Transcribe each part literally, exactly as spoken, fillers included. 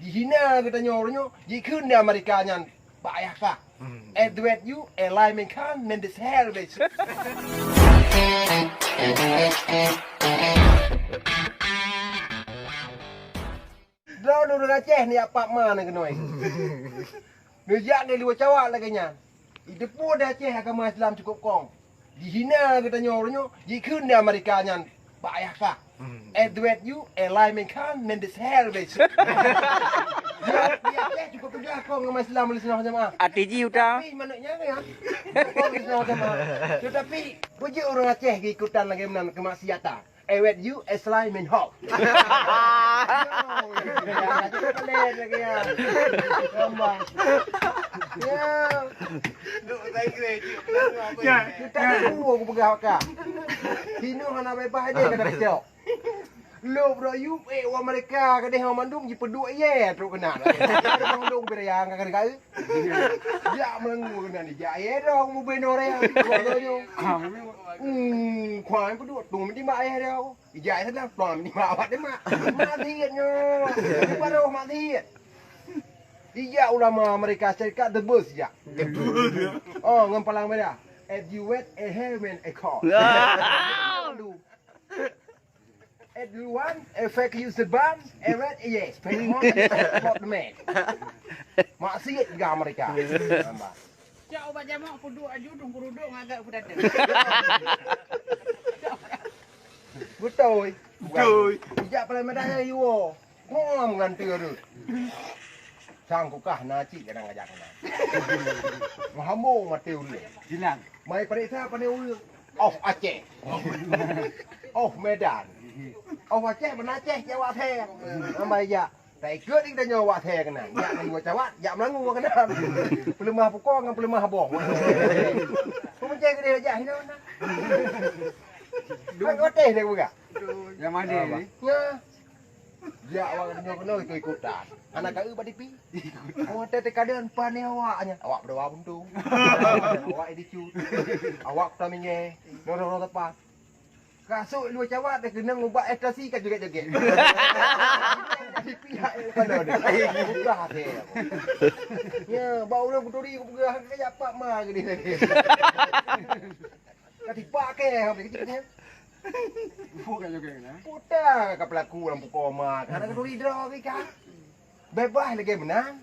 Jihina geutanyoe uroe nyoe, jikheun di Amerika nyan bak ayah kah. Hmm. Edward you, Eli Mengkhan, Mendes Hell, bitch. Droeneuh ureueng Aceh nijak pap ma neuh keunoe. Neujak di luwa Cawat lagèe nyan. Jiteupeue di Aceh agama Islam cukup kong. Jihina geutanyoe uroe nyoe, jikheun di Amerika nyan bak ayah kah. Hmm. Edward you, Eli Mengkhan, Mendes Hell, bitch. Di Aceh cukup peugah kong agama Islam oleh singoh jamaah. Ati ji uta. Tapi manök nyan ya. Kong oleh singoh jamaah. Tetapi, peujeuet ureueng Aceh geuikutan lagèe meunan keumaksiatan. Ewet you, Eslai Min Hok. Ya, ya, ya. Gampang. Ya. Ya. Kita ni dua aku peugah maka. Sinoe hana bebas aja kata kecok. Lop bro you, eh, wa mereka kadeh orang mandum jipeuduek ye trok kena. Orang mandum berayang kadang-kadang. Jak meulenggu keunan dijak, "Eh, dong, mubenoe raya." Hmm, kuai peuduek, tu meutimba ayah dia. Ijak ayah dia, tuan meutimba awak dia, mak. Mak siet nyoe. Dia baru mak siet. Dijak ulama mereka syarikat The Bus jak. Oh, ngon palang merah. If you wet a hair man a call. Aduh. At duluan, efek you seban, ewet, yes, pengol, spot the man. Maksiet gah mereka. Cak ubat jamak puduk aju tungku ruduk ngagak pudada. Betul. Betul. Ijak paling medan yang yuo. Ngom nganti tu. Sang kukah na cik kadang ngajak kena. Mahambong mati ulun. Jilang. Mai periksa pandai ureueng. Oh, Aceh. Oh, Medan. Oh, Aceh, beuna Aceh, Jawa Aceh. Nambah ijak. Tak ikut ni kita nyawa Aceh kena. Jak ngan dua cawat, jak melangu kena. Peuleumah pukong ngan peuleumah boh. Pemencai gede jak hina mana. Dua kote dia buka. Yang mana ni? Ya. Jak awak nyoe keunoe ikut-ikutan. Anak kau bak tipi. Awak teh teukadeun pan ni awak nyan. Awak berdoa buntung. Awak dicut. Awak kota minye. Nyoe tepat. Kasuk luar cawat dah kena ngubak ekstasi ka joget-joget. Tipi hak kalau dah. Buka hati. Ya, bak urang kuturi kupeugah ka jak pak ma gini lagi. Ka tipak ke, ha, kecil-kecil. Bukan juga, nah. Putar ka pelaku lam pukoma, ka ada keduri droe ka. Bebas lagèe meunan.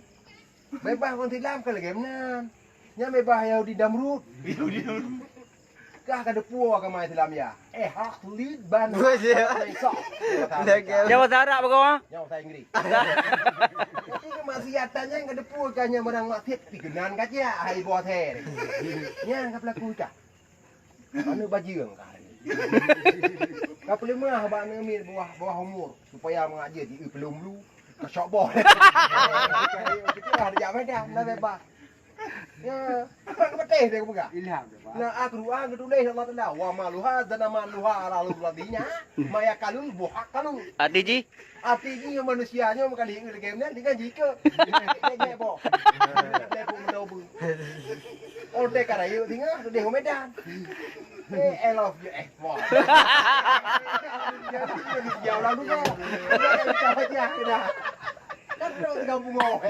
Bebas ureueng Islam ka lagèe meunan. Nyan bebas Yahudi Namrud. Yahudi Namrud. Kah ka deupue agama Islam ya. Eh, hak sulit ban. Betul, ya. Lagèe. Nyan bahasa Arab apa kau, ha? Nyan bahasa Inggris. Jadi kemaksiatan nyan ka deupue ka nyan barang maksiat pi keunan ka jak hai boh the. Nyan ka pelaku ka. Aneuk bajeueng ka hari. Ka peuleumah bak aneuk miet bawah, bawah umur supaya mangat jeuet jieu peulom lu ka syok boh. Kita ada jak Medan dah bebas. Ya, tak betul dia buka. Ilham dia, Pak. Nah, aku doa aku tulis Allah Taala, "Wa maluha zana maluha ala ladinya, ma yakalun buhak kalu." Arti ji? Arti ji manusia nyoe meukalih lagèe meunan dengan jika. Dia boh. Dia pun mendobu. Oh, dia kata yuk tinggal tu dia Medan. Eh, I love you, eh, boh. Jadi dia orang dulu. Dia kata dia dah. Kan trok di kampung awak.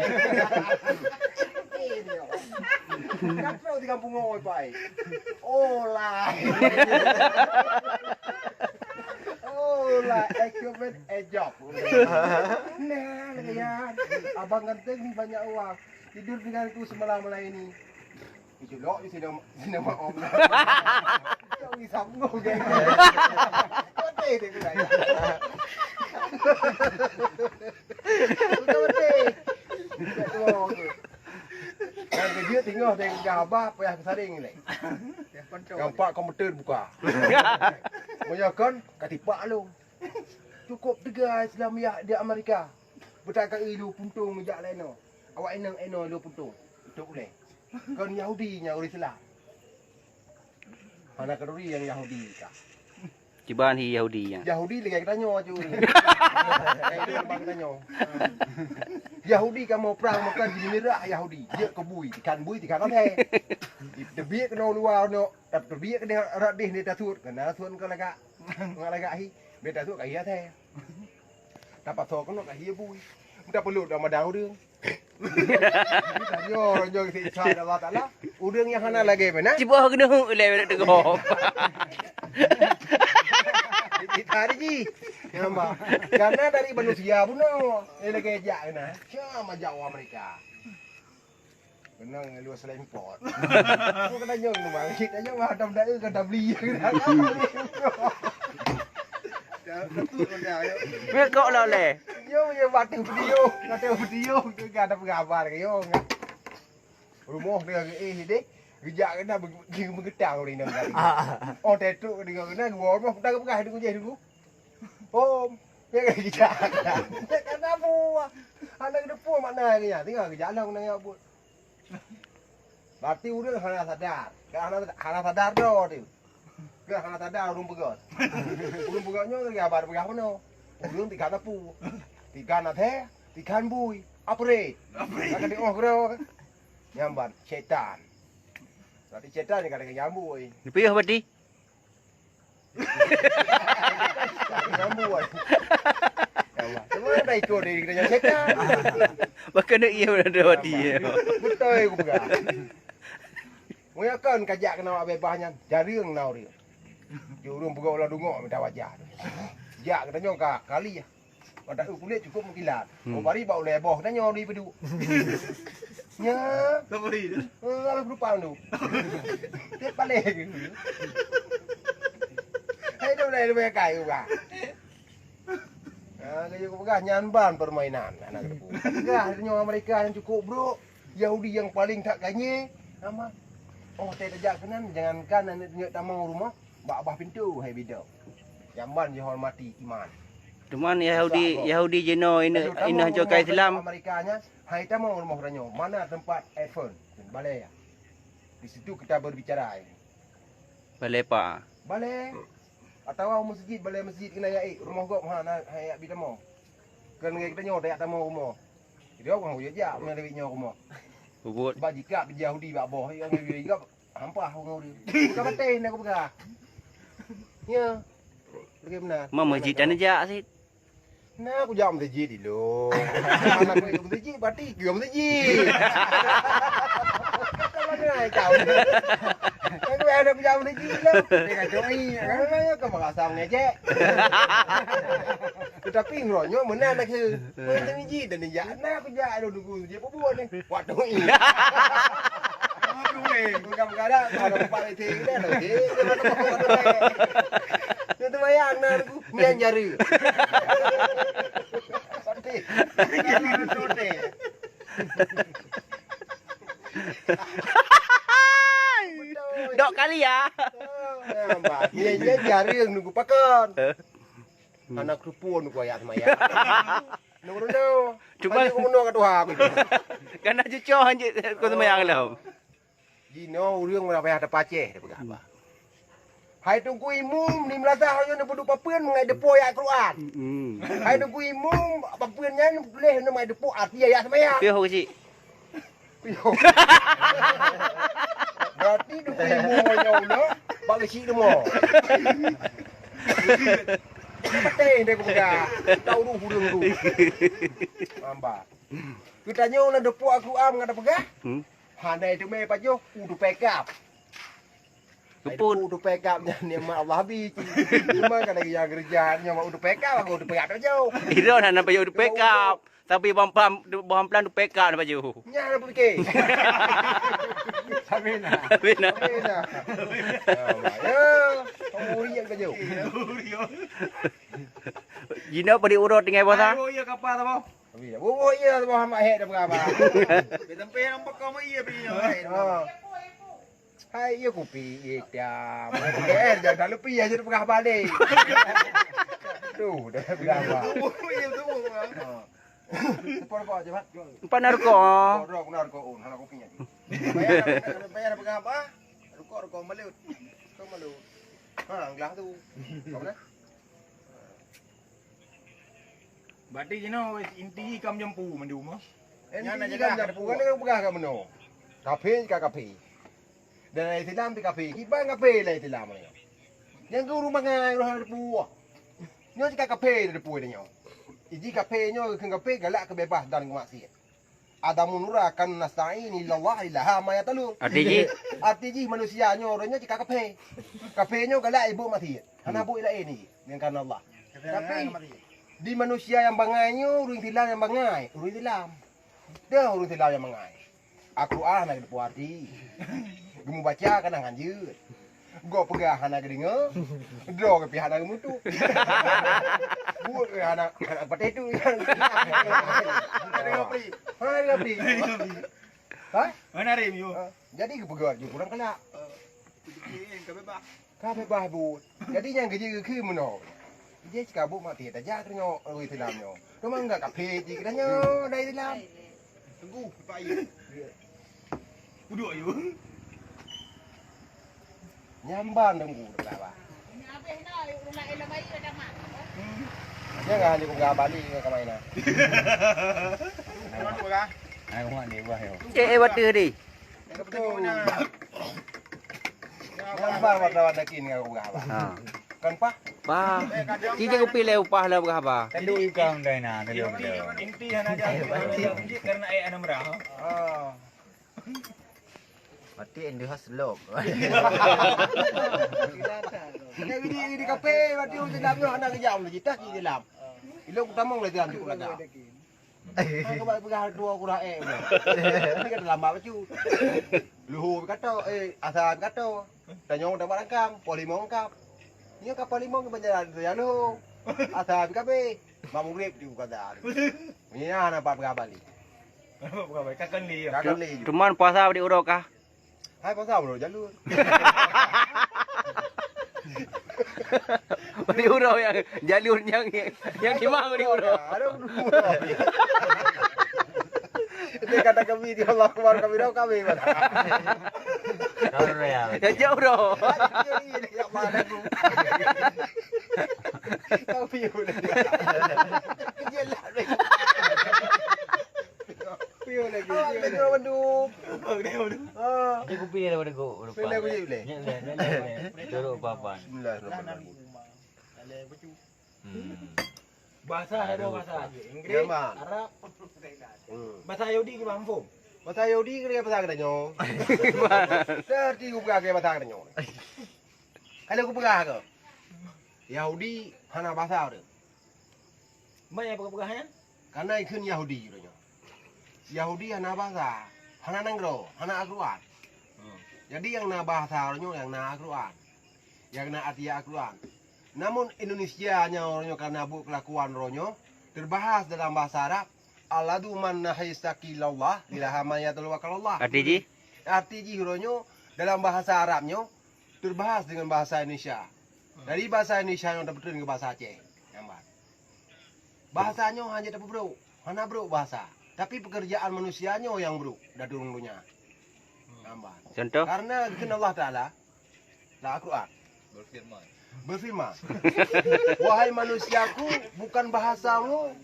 Kan trok di kampung awak, Pak. Oh lah. Oh lah, equipment ejok. Nah, ya. Abang ganteng ni banyak uang. Tidur denganku semalam malam ini. Ijulok di sini, sini mak om. Cok di sambung, geng. Kote dia kena. Betul, betul. Dan kejut tinggal dia gagah abah, payah kesaring ni. Nampak komputer buka. Meunyoe kon, ka tipak lu. Cukup teuga Islam ya di Amerika. Beutakai lu puntung jak leno. Awak inong eno lu puntung. Untuk uleh. Kon Yahudi nyang ureueng Islam. Hana keuduri nyang Yahudi ka. Kiban hi Yahudi nyan. Yahudi lagèe geutanyoe aju ureueng. Eh, lagèe geutanyoe. Yahudi kamoe prang makan di mirah Yahudi. Jeuet keu bui, ikan bui, ikan asai. Teubiet keunoe luwa nyoe, teubiet keunoe radeh ni tasut, keunoe tasut keu lagak. Ngon lagak hi, beta tasut ka hi asai. Tapasoe keunoe ka hi bui. Minta peulot dah madan ureueng. Tanyoe, tanyoe siksa Allah Taala. Ureueng nyang hana lagèe meunan. Cuba keuneuk lé teugom. Kita hari ji. Nampak. Karena dari manusia bunoe. Eh, lagèe jak keunan. Siapa jak orang mereka? Keunan ngon luwa selempot. Bukan tanyoe keunan, Bang. Tanyoe mah dam dae ka tabli. Bekok lah lé. Nyoe ye bateu video, bateu video ke ada penggambar ke yo. Rumoh dia ke eh deh. Geujak keunan meugeutang oleh inong tadi. Oh, tetruk deungon keunan dua rumoh peugah-peugah dulu jeh dulu. Hom, ya kan kita. Kan apa? Anak depan makna dia. Tinggal geujak lah keunan ya buet. Berarti ureueng hana sadar. Kan hana, hana sadar dah tu. Kan hana sadar ureueng peugah. Ureueng peugah nyoe lagi haba peugah meunoe. Ureueng tiga tepu. Tiga na the, tiga bui. Apa rate? Apa rate? Kan dia oh kira. Nyamban setan. Berarti setan ni kadang nyambui. Dipiôh berarti? Nyambung, wai. Ya Allah. Cuma dah ikut diri kita nyang setan. Maka nak iya dah mati ya. Betul aku pegang. Mengapa kajak kena awak bebas nyan? Jaring na ureueng. Di ureueng peugah ulah dungok minta wajah. Jak kita nyong ka kali ya. Pada kulit cukup mengkilat. Hmm. Oh, bari bak ulèe boh, tanyoe di pedu. Nya. Kau beri tu. Eh, habis penumpang tu. Dia paling. Hai tu dah lebih kai juga. Ah, kaya aku peugah nyan ban permainan anak tu. Peugah nyoe Amerika yang cukup buruk, Yahudi yang paling tak kanye. Nama? Oh, saya tajak keunan, jangankan aneuk tunjuk tamong rumah, bak bah pintu hai bidok. Jamban dihormati iman. Cuman Yahudi, Yahudi jinoe ina, ina hanco ka Islam. Amerika nya, hai tamong rumoh uroe nyoe, mana tempat iPhone? Balai ya. Di situ kita berbicara ini. Balai pa? Balai. Atawa masjid, balai masjid kena ya, eh, rumoh gop ha na hai bi tamong. Kan ngai kita nyoe tak tamong rumoh. Jadi orang uyak jak mana dewi nyoe rumoh. Bubut. Sebab jika Yahudi bak boh, yang Yahudi gop Hampah ureueng. Bukan bateh nak aku peugah. Ya. Lagi benar. Mama jit dan jak sit. Nah, aku jak meuseujid dulu. Anak aku hidup meuseujid, berarti dia meuseujid. Kalau dia naik kau. Aku ada aku jak meuseujid dulu. Dia kata, "Oi, kalau ya kau merasa mengejek." Tetapi ngeronyo meunan nak ke. Meuseujid dan dia jak. Nah, aku jak dulu nunggu seujid pun buat ni. Waktu ni. Bukan-bukan dah, kalau empat lagi, dah lagi. Dia tu bayang, nah, aku, nian jari. Pasti. Dok kali ya. Nampak. Nian, nian jari yang nunggu pakan. Anak kerupuk nunggu ayat semayang. Nunggu dulu. Cuma hanya aku menua kat Tuhan. Karena cucok hanjit kau semayang lom. Jinoe ureueng meurapayah teupacéh, dia peugah apa? Hai Teungku Imum, di meunasah nyoe neupeuduk papeuen meungai deupô ayat Quran. Mm-mm. Hai Teungku Imum, papeuen nyan tuléh nyoe meungai deupô arti ayat seumayang. Piôh keuchik. Piôh. Berarti Teungku Imum nyoe ulah bak keuchik deumô. Patéh deh kupeugah. Tau ruh ureueng tu. Mamba. Geutanyoe lam deupô Al-Quran ngon tapeugah. Hmm. Hana teumé pajoh, u tupé kap. Keupeue? U tupé kap nyan nikmat Allah habéh. Cuma kan lagi nyang geureuja nyoe u tupé kap, aku u tupé kap pajoh. Idon hana pajoh u tupé kap. Tapi bang plam, bang plam tupé kap na pajoh. Nyan aku pikir. Sabina. Sabina. Sabina. Ya, ya. Kamu uri yang pajoh. Jinoe padi urut tinggai boh sa? Ayo, iya kapa ta boh. Tapi ya, oh, oh, iya boh Muhammad hek dah berapa? Sampai yang bekam iya pi nyoe. Ha. Hai, iya kupi itam. Eh, jangan lupa ya jadi peugah balik. Tu, dah berapa? Oh, iya tu. Ha. Empat rokok je, Mat. Empat narko. Rokok, rokok, narko, oh, hana kopi nya. Bayar, bayar peugah apa? Rokok, rokok malut. Rokok malut. Ha, gelah tu. Apa dah? Berarti jinoe inti kam jampu mandum ah. Inti kam jampu, kan dia peugah kat meunoe. Kafé ka kafé. Dan Islam di kafé. Kiban kafé lah Islam ni. Nyang guru mangai roh depu. Nyoe cika kafé depu dia nyoe. Iji kafé nyoe keu kafé galak keu beubaih dan keu maksiat. Adamu nura kan nasta'in illallah ilaha ma yatalun. Arti jih? Arti jih manusia nyoe ureueng nyoe cit ka kafé. Kafé nyoe galak ibuet maksiat. Hana buet laén jih, nyan karena Allah. Tapi di manusia nyang bangai nyoe ureueng Islam nyang bangai, ureueng Islam. Deuh ureueng Islam nyang bangai. Al-Quran hana geuteupeue arti. Geumubaca kadang hanjeuet. Gob peugah hana geudeungoe. Droe geupiah hana geumutuk. Buet geuh hana, hana patéh tu. Hana geupri. Hana geupri. Ha? Mana rim you? Ha? Jadi geupeugah ju kurang kalak. Ka beubaih buet. Jadi nyang geujeuet keu meunoe. Jih cit ka buet maté tajak keunoe ureueng Islam nyoe. Teuma enggak kafé jih keunoe nyoe dari Islam. Teungku, Pak Ayu. Duduk Ayu. Nyamban Teungku dah bah. Jangan hanya peugah balik ke kamar ina. Kenapa kah? Aku mak ni buah yo. Eh, eh, bateue deh. Nyambar wartawan lagi ni aku berapa? Ha. Kan pah? Pah. Ci je kupi le upah le berapa? Telu ikang dai na, telu. Inti, inti hana jadi. Karena eh anak merah. Ha. Mati endu haslok. Ini ini kape mati ureueng dalam nyoe hana geujak ureueng jitah di dalam. Ilong kutamong le dalam cukup lagak. Kan keubat peugah dua kurang eh udah. Ini kan lambat bacut. Luhur kata, eh, asa kata. Tanyong dapat rangkang, poh limong kap. Nyo kap poh limong ke banyak saya luhur. Asa habis kabeh. Mak mugrib di kata. Ni nah nampak peugah balik. Nampak peugah balik. Kakak ni. Kakak ni. Cuman puasa beri uroe kah? Hai pasal bro jalur. Beri uroe yang jalur yang yang di mana beri uroe? Ada uroe. Ini kata kami di Allah Akbar kami dah kami mana. Kalau ya. Ya jauh uroe. Ya mana aku. Kami udah. Jelas. Pion lagi. Ah, pion. Lagi waduh. Ah. Dia kupi dia waduh. Pion lagi boleh. Ni ni ni. Duduk papan. Bismillahirrahmanirrahim. Hmm. Bahasa ada dua bahasa. Inggris, Arab. Hmm. Bahasa Yahudi ke mampu? Bahasa Yahudi ke bahasa kita nyo. Serti buka ke bahasa kita nyo. Kalau aku peugah ke? Yahudi hana bahasa dia. Mai apa peugah ya? Karena ikheun Yahudi uroe nyoe. Yahudi hana basa, hana nanggroe, hana Al-Quran. Hmm. Jadi nyang na basa uroe nyoe nyang na Al-Quran. Nyang na atia Al-Quran. Namun Indonesia nyang uroe nyoe karena buet kelakuan uroe nyoe terbahas dalam bahasa Arab, "Aladu man nahisaki lallah ilaha man yatawakkalallah." Arti jih? Arti jih uroe nyoe dalam bahasa Arab nyoe terbahas dengan bahasa Indonesia. Hmm. Dari bahasa Indonesia nyoe teupeutrön ke bahasa Aceh. Nyambat. Bahasa nyoe hana tapeubrok, hana brok bahasa. Tapi pekerjaan manusia nyoe nyang brok dan ureueng donya. Nambah. Contoh? Karena kheun Allah Taala lam Al-Quran. Berfirman. Berfirman, "Wahai manusiaku, bukan bahasamu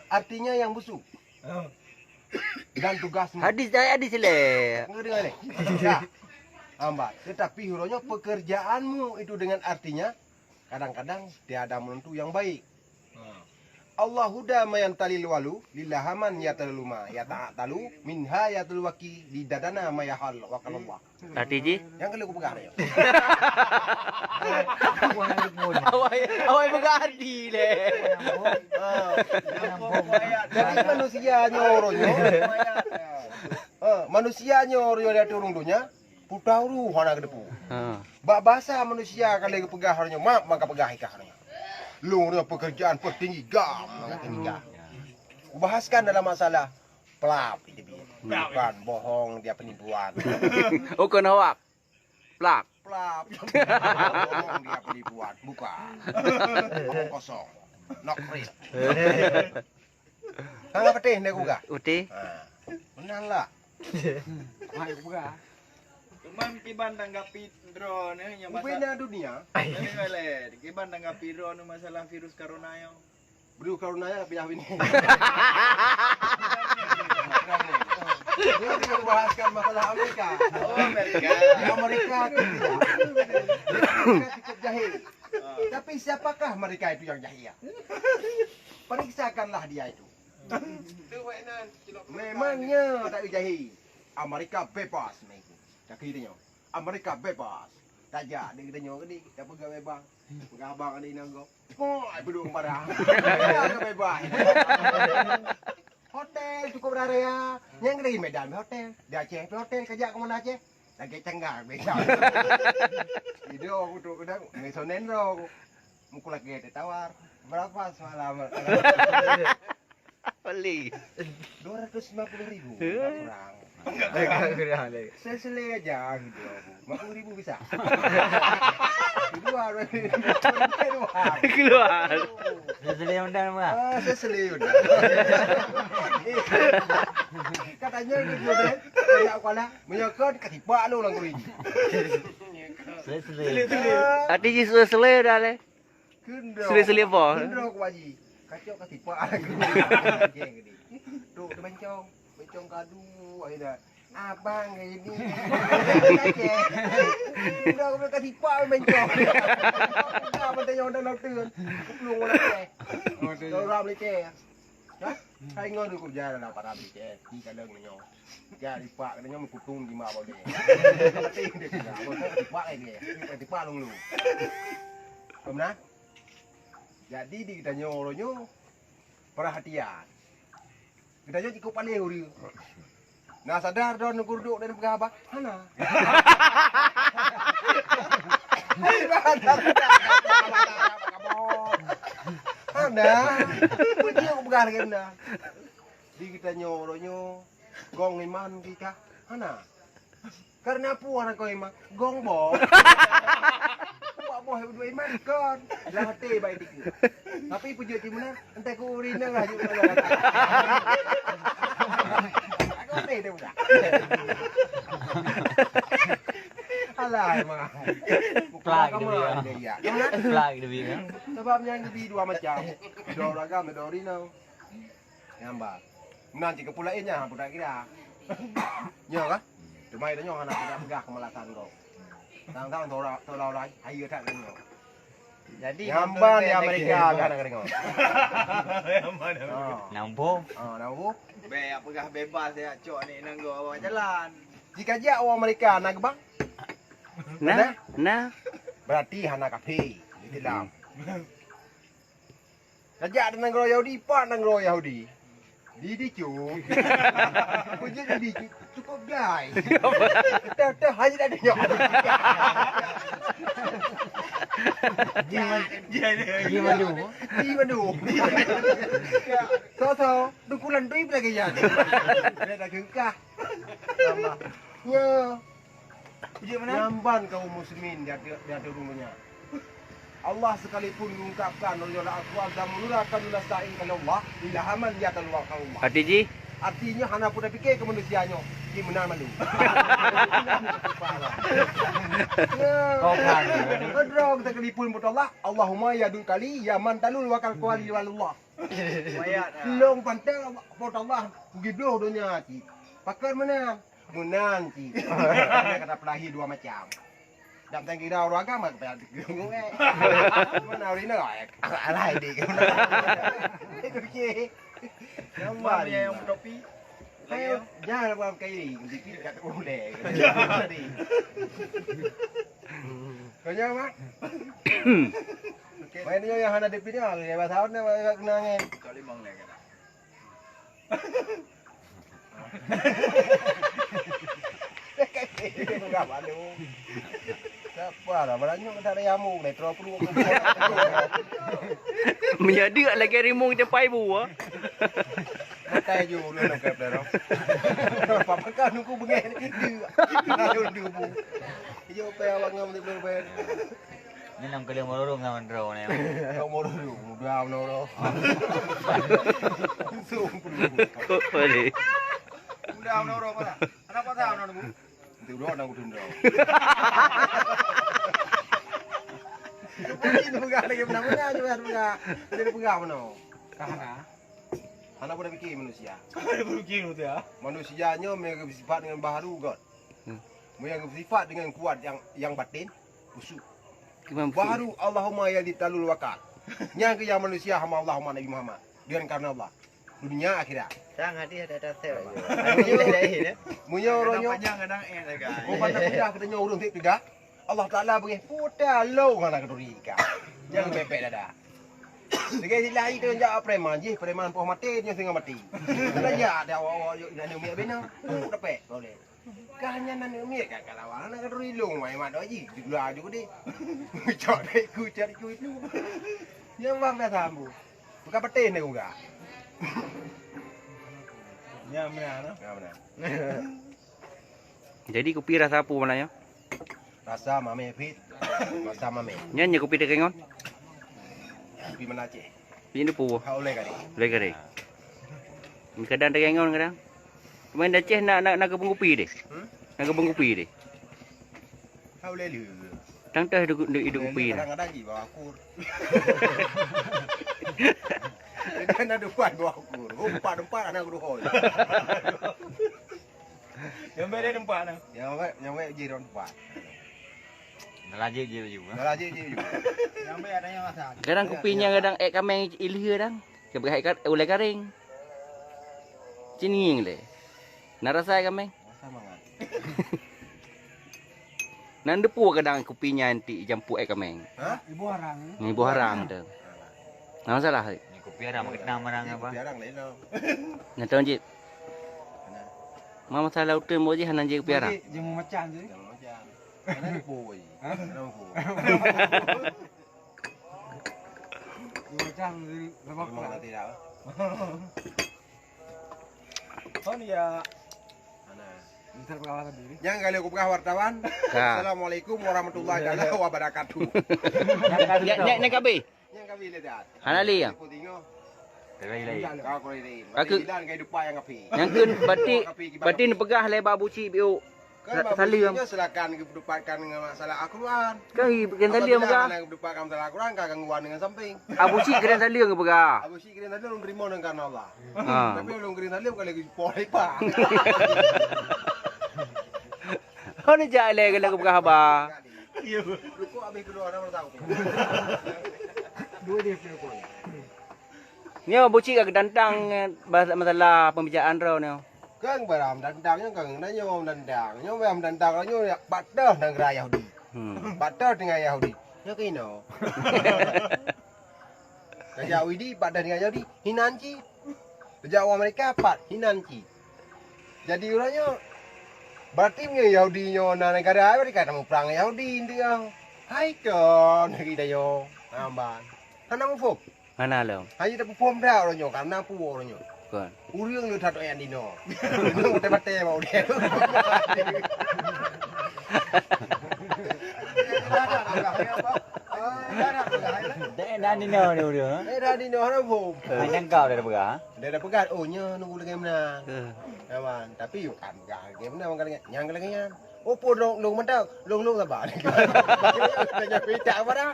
artinya yang busuk dan tugasmu." Hadis dari hadis le. Dengar, dengar ni. Ya. Hamba. Tetapi uroe nyoe pekerjaanmu itu dengan artinya kadang-kadang tiada menentu yang baik. Hmm. Allahu da mayan talil walu lillahaman ya taluma ya talu minha ya talwaki di dadana mayahal wakalallah. Arti jih? Yang kalau aku pegang dia. Awai, awai pegang arti deh. Ha. Jadi manusia nyoe uroe nyoe. Ha, manusia nyoe uroe nyoe di ateueh ureueng donya, puta uru hana geuteupeue. Ha. Bak basa manusia ka lheueh geupeugah uroe nyoe, mak maka peugah ikah uroe nyoe. Lôn uroe nyoe pekerjaan petinggi gam, maka tinggi gam. Kubahaskan dalam masalah plap itu bi. Bukan bohong dia penipuan. Ukon hoak. Plap. Plap. Bohong dia penipuan. Bukan. Omong kosong. Nok real. Hana peuteh ndak kupeugah. Uteh. Ha. Meunan lah. Hai kupeugah. Cuman kiban tanggapi droeneuh nyang ubena dunia. Kiban tanggapi droeneuh masalah virus corona nyoe. Virus corona nyoe pindah bini. Dia bahaskan masalah Amerika. Oh, Amerika. Di Amerika tu tidak. Mereka cukup jahil. Ah. Tapi siapakah mereka itu yang jahil? Periksakanlah dia itu. Memangnya tak jahi. Amerika bebas, meunan. Kaki dia nyoe. Amerika bebas. Tajak dek geutanyoe tadi, tak peugah bebas. Peugah abang ada inong go. Pok, ai beudôk barang. Ka bebas. Hotel cukup raya. Nyang di Medan hotel, di Aceh hotel, kajak ke mana Aceh? Lagèe canggang beda. Ido aku tu kadang mesonen dong. Muka lagi ada tawar. Berapa semalam? Beli. Dua ratus lima puluh ribu. Heh. Kurang. Kurang lagi. Sesele aja gitu. Lima puluh ribu bisa. Keluar. Keluar. Keluar. Sesele undang mah. Ah, sesele undang. Katanya gitu deh. Kayak kepala menyokot ketipak lu orang kulit. Sesele. Hati Yesus sesele dah leh. Kendro. Suli-suli apa? Kendro ku Haji. Kacok ka sipak aku. Geng ni. Tu, tu bencong. Bencong kadu, akhirnya. Abang kayak ini. Kendro ku ka sipak bencong. Dah, bencong dah nonton. Kupulung orang teh. Orang Malaysia. Hah? Hai ngon ku jalan lah para B T S. Di kadang nyoe. Jadi pak nyoe meukutung di mak boleh. Penting dia tidak. Boleh tipak lagi. Tipak long lu. Pernah? Jadi di kita nyoe nyoe perhatian. Kita nyoe cukup paling uri. Nah sadar don kurduk dan peugah apa? Hana. Hana. Puji aku peugah lagi benar. Di kita nyoe nyoe gong iman kita hana. Karena apa orang kau iman? Gong boh. Buat boh dua iman kon. Dah hati baik dikit. Tapi puji cuma entah ku urina lah. Aku hati dia budak. Alah emang. Plak gitu ya. Plak gitu ya. Sebabnya yang lebih dua macam. Dua ragam, dua urina. Nyamba. Nan cit keu pula inya, budak kira. Nyoe kah? Cuma itu nyoe anak peugah-peugah keumalasan kau. Tang-tang tora tora orang hayu that nyoe. Jadi nyamba di Amerika kan kena kau. Nambo. Ah, nambo. Be peugah bebas ya cok ni nanggo awak jalan. Jika jak orang Amerika nak gebang? Nah, nah. Berarti hana kafir. Islam. Kajak di nanggroe Yahudi, pat nanggroe Yahudi. Di dicu. Peujeuet di dicu cukup gai. Teuh teuh hanya ada nyoe. Di di madu. Di madu. So so, dukulan tu ibu lagi ya. Dia dah gengkah. Ya. Nyamban kaum muslimin di ateueh, di ateueh dunia. Allah sekalipun mengungkapkan, "Wa la aqwa zamulura kaluna sa'in kalallah, ilahaman ya talwa kalallah." Arti jih? Artinya hana pun dah fikir ke manusia nyoh, di meunan malu. Ya. Kau kan. Kedua kita kalipun buat Allah, Allahumma ya dun kali, ya man talul wakal kuali walullah. Long pantang buat Allah, pergi bloh dunia cit. Pakon meunan? Meunan cit. Kata pelahi dua macam. Dam tang kira urang agama kepala tegung eh. Mana urang ni? Alai dik. Okey. Gambar. Yang topi. Ayo, jangan buat kairi, di kat boleh. Kau jangan mak. Main ni yang hana dipilih, ya bahasa awak ni kena ngai. Kau limang ni kena. Sapa lah, barang nyoe tak ada nyamuk deh, terus perlu. Meunyoe deuk lagèe rimueng teumpat ibu ah. Makai ju ulun nak kata dah. Papa kau nunggu bengeng ni. Dia. Dia dulu bu. Dia apa yang abang ngam dia belum bayar. Ni nam kali mororo ngan droe ni. Kau mororo, muda mororo. Langsung perlu. Kok boleh? Muda mororo mana? Anak kota mana bu? Nanti udah nak kutunda. Ini pegang lagi mana-mana juga pegang. Jadi pegang mana? Kahana. Hana boleh fikir manusia. Hana boleh fikir manusia. Manusia nyo memang sifat dengan baharu God. Hmm. Memang sifat dengan kuat yang yang batin, khusyuk. Baharu Allahumma ya di talul wakal. Nyang ke yang manusia hamba Allahumma Nabi Muhammad. Deungon kareuna Allah. Dunia akhirat. Sang hadis ada tasel. Meunyoe, meunyoe uroe nyoe, kadang-kadang eh, kan. Oh, pandang mudah kita nyoe ureueng sép teuga. Allah Taala beungéh puta lo hana keuduri ka. Jangan pepek dada. Lagèe si Lahai tu jak preman jih, preman poh maté nyoe singoh maté. Kalau jak ada awak-awak yuk nak minyak bina. Oh, dapat boleh. Kah nyan aneuk miet ka, ka lawan aneuk ka turi lôn, wai mak dok jih, di gula aju gede. Cok dek ku, cok dek ku itu. Nyang bang biasa ambu. Bukan petis ni bukan. Nyang mana, no? Nyang mana? Jadi kupi rasa apa mana ya? Rasa mame fit. Rasa mame. Nyan nya kupi teukengon. Kupi mana Aceh? Pih ni pu. Ha, ulèe kali. Ulèe kali. Kadang teukengon kadang. Pemain Aceh nak, nak, nak keubeueng kupi deh. Hmm? Nak keubeueng kupi deh. Ha, ulèe lé. Tang teh duk, duk, duk kupi dah. Kadang-kadang ji bawa akur. Dia nak depan bawa akur. Empat-empat anak guru hoi. Nyampe dia tempat dah. Nyampe, nyampe ji ron empat. Nalajik je baju. Nalajik je baju. Kadang kupi nyan kadang ék kameng ilhie dang. Keubah ék ka-, ulèe karéng. Cinieng lé. Na rasa ék kameng? Rasa mangat. Nan deupue kadang kupi nyan ti jampu ék kameng. Ha? Ibu harang. Ni ibu harang tu. Na masalah. Ni kupi harang, kenang marang apa? Kupi harang lain tau. Nyata jip. Ma masalah uteuen boh jih hana jeuet piara. Jeuet, jeuet macam tu. Jeuet macam. Hana deupue boh jih. Ha? Hana deupue. Jeuet macam tu, lemak. Memang lah. Nanti dah. Oh, ya. Mana? Misal pengawasan diri. Nyang kali aku peugah wartawan. Ha. Assalamualaikum warahmatullahi taala wabarakatuh. Nyak, nyak, nyak kabe. Nyang kami le dah. Hana le ya? Aku tengok. Lain-lain. Kau kau lain. Aku bilang kai dupa nyang api. Nyang keun bati, bati neupeugah lé bak buci biu. Kan bak buci nyo silakan geudupatkan dengan masalah Al-Quran. Kan i kena saleuem peugah. Geudupatkan masalah Al-Quran ka gangguan dengan samping. Abu Syik kena saleuem peugah. Abu Syik kena saleuem terima dengan karena Allah. Ha. Tapi ulun kena saleuem kalau geupok lepak. Hana jak lé kena peugah haba. Rukuk habéh keudua, hana tahu. Dua dia rukuk. Nyoe buci ka geutantang, eh, bas-, masalah pembicaraan droe nyoe. Kang barang tantang nyoe, kang na nyoe tantang. Nyoe barang tantang nyoe bak toh nanggroe Yahudi. Hmm. Bak toh teungoh Yahudi. Nyoe keunoe. Tajak Widi, bak toh teungoh Yahudi. Hinan cit. Tajak u Amerika, pat. Hinan cit. Jadi uroe nyoe, berarti meunyoe Yahudi nyoe na negara, berarti ka tamuprang Yahudi nyoe. Hai kon, lagi dayo. Amban. Hana muphom. Hana lom. Hanya tapuphom dah uroe nyoe, karena peue uroe nyoe. Kon. Ureueng le that nyang dinoe. Ureueng maté-maté bak udeb. Dek dan dinoe ni ureueng, ha? Eh, dah dinoe hana muphom. Hanya kau dah peugah, ha? Dia dah peugah, oh, nyoe nunggu lagèe meunan. Eh. Aman. Tapi yuk kan peugah lagèe meunan, nyang lagèe nyan. Oh, pun long, long mantap. Long, long sabar. Tanya pita barang.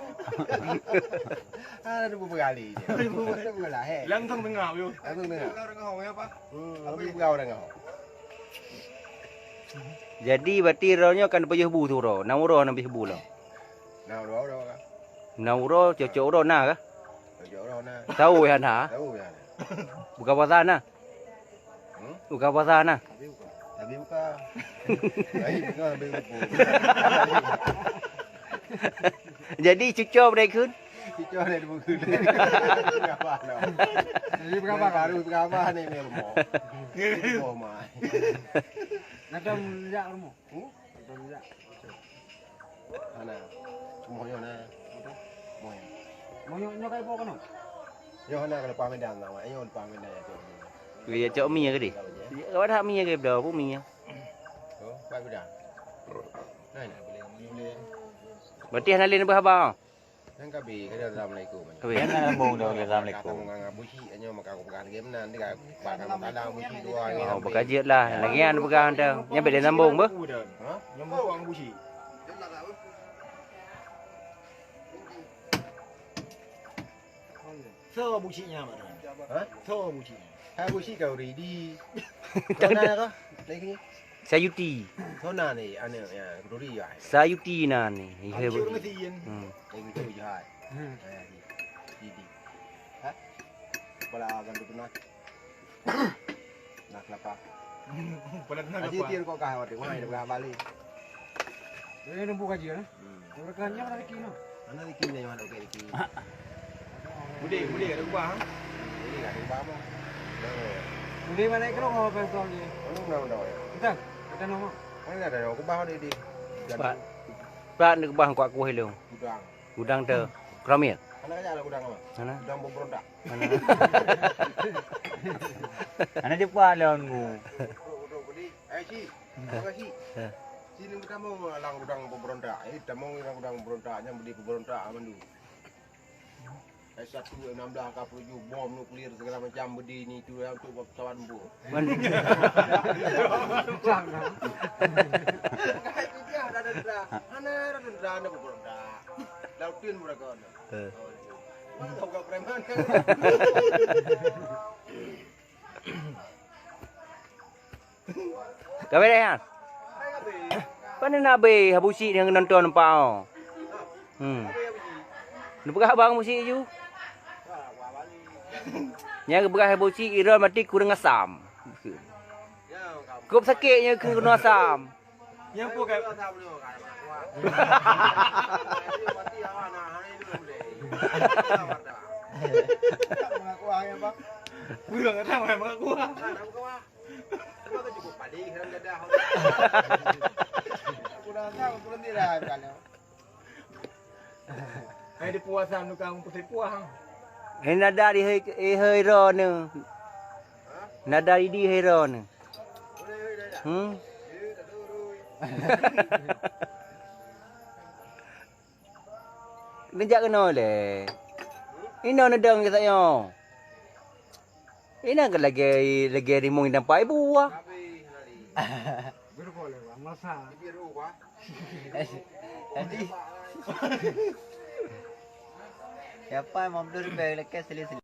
Ah, ada beberapa kali je. Ada beberapa lah, eh. Langsung tengah, yo. Langsung tengah. Hmm, lebih pegawai orang kau. Jadi, berarti roh nyoe kan pajoh bu tu roh. Enam roh enam bu lah. Nah, roh, roh, roh. Enam roh, cocok roh na kah? Cocok roh na. Tahu ya na? Tahu ya na. Bukan pasal na. Hmm? Buka puasa nah. Tapi buka. Tapi buka. Tapi buka, tapi buka. Jadi cuco beudai kheun? Cuco dari buku. Berapa no? Jadi berapa? Baru berapa ni, ni rumah? Rumah. Ada melihat rumah. Hmm? Ada melihat. Hana. Moh nyoe na. Moh nyoe. Moh nyoe, nyoe kai po keunoe? Nyoe hana ka leupah medan na, awak nyoe leupah medan ya, Cok. Weh, ya, Cok, mi ya, gede. Kau ada mi ya, gede, berapa mi ya? Oh, baik udah. Nah, nak boleh, boleh. Berarti hana lé neubeuhaba? Nyan kabi, kada assalamualaikum. Kabi. Jangan ngomong dah, assalamualaikum. Kata mengang Abu Syik, nyoe maka aku pegang game nan, dia pakai makanan Abu Syik dua. Oh, bekajit lah. Lagi yang pegang tu. Nyampe dia sambung, beuh? Ha? Nyambung Abu Syik. So buciknya, Mak. Ha? So buciknya. Hai bucik kau ridi. Kau nak apa? Lagi. Sayuti. Kau nak ni, anu ya, keduri ya. Sayuti na ni. Iya, bu. Hmm. Lagi tu je hai. Hmm. Hai, ridi. Ha? Kepala bantu tunas. Nah, kelapa. Pada tunas Haji kelapa. Tian kok kah, waduh, mana ada berapa balik? Ini numpuk gaji, kan? Hmm. Yang rekannya mana Ricky, no? Mana Ricky ni, mana Ricky? Budi, Budi ada ubah, ha? Budi ada ubah apa? Budi mana kalau kau pensiun ni? Mana, mana, mana, ya? Kita, kita nama. Mana ada yang ubah di, di. Pak, Pak, ni ubah kuat kuah lu. Gudang. Gudang teu keramik. Hana kajak lam gudang apa? Hana. Gudang pemberontak. Hana. Hana jumpa lawan ku. Duduk, duduk, beli. Eh, Ci. Apa, Ci? Eh. Sini tamong lam gudang pemberontak. Eh, tamong lam gudang pemberontak. Nyang beli pemberontak mandum. S satu, F enam belas, K tujuh, bom nuklir, segala macam beli ni tu, ya, untuk pesawat tempur. Man- Hana ada tentara, hana ada tentara, hana pemberontak. Lautin mereka ada. Eh. Mana tahu kat preman kan? Ka beres, ha? Pane na abéh, Abu Syik nyang nonton nampak, oh. Hmm. Neupeugah bang Abu Syik ju. Nyang geupeugah Abu Syik, Iron mati kureueng asam. Kop sakét nyang keunoe asam. Nyang po ka. Ureueng kata orang mengaku. Kurang tahu, kurang tidak kan. Hai di puasa tukang putri puang. Ini nada di hai, eh, hai ro ni. Nada di hai ro ni. Hmm? Neujak keunoe lé. Inoe neudong keu sayoe. Inoe keu lagèe, lagèe rimueng inan pai buah. Jadi, siapa yang mau beli lebih lekat seli-seli?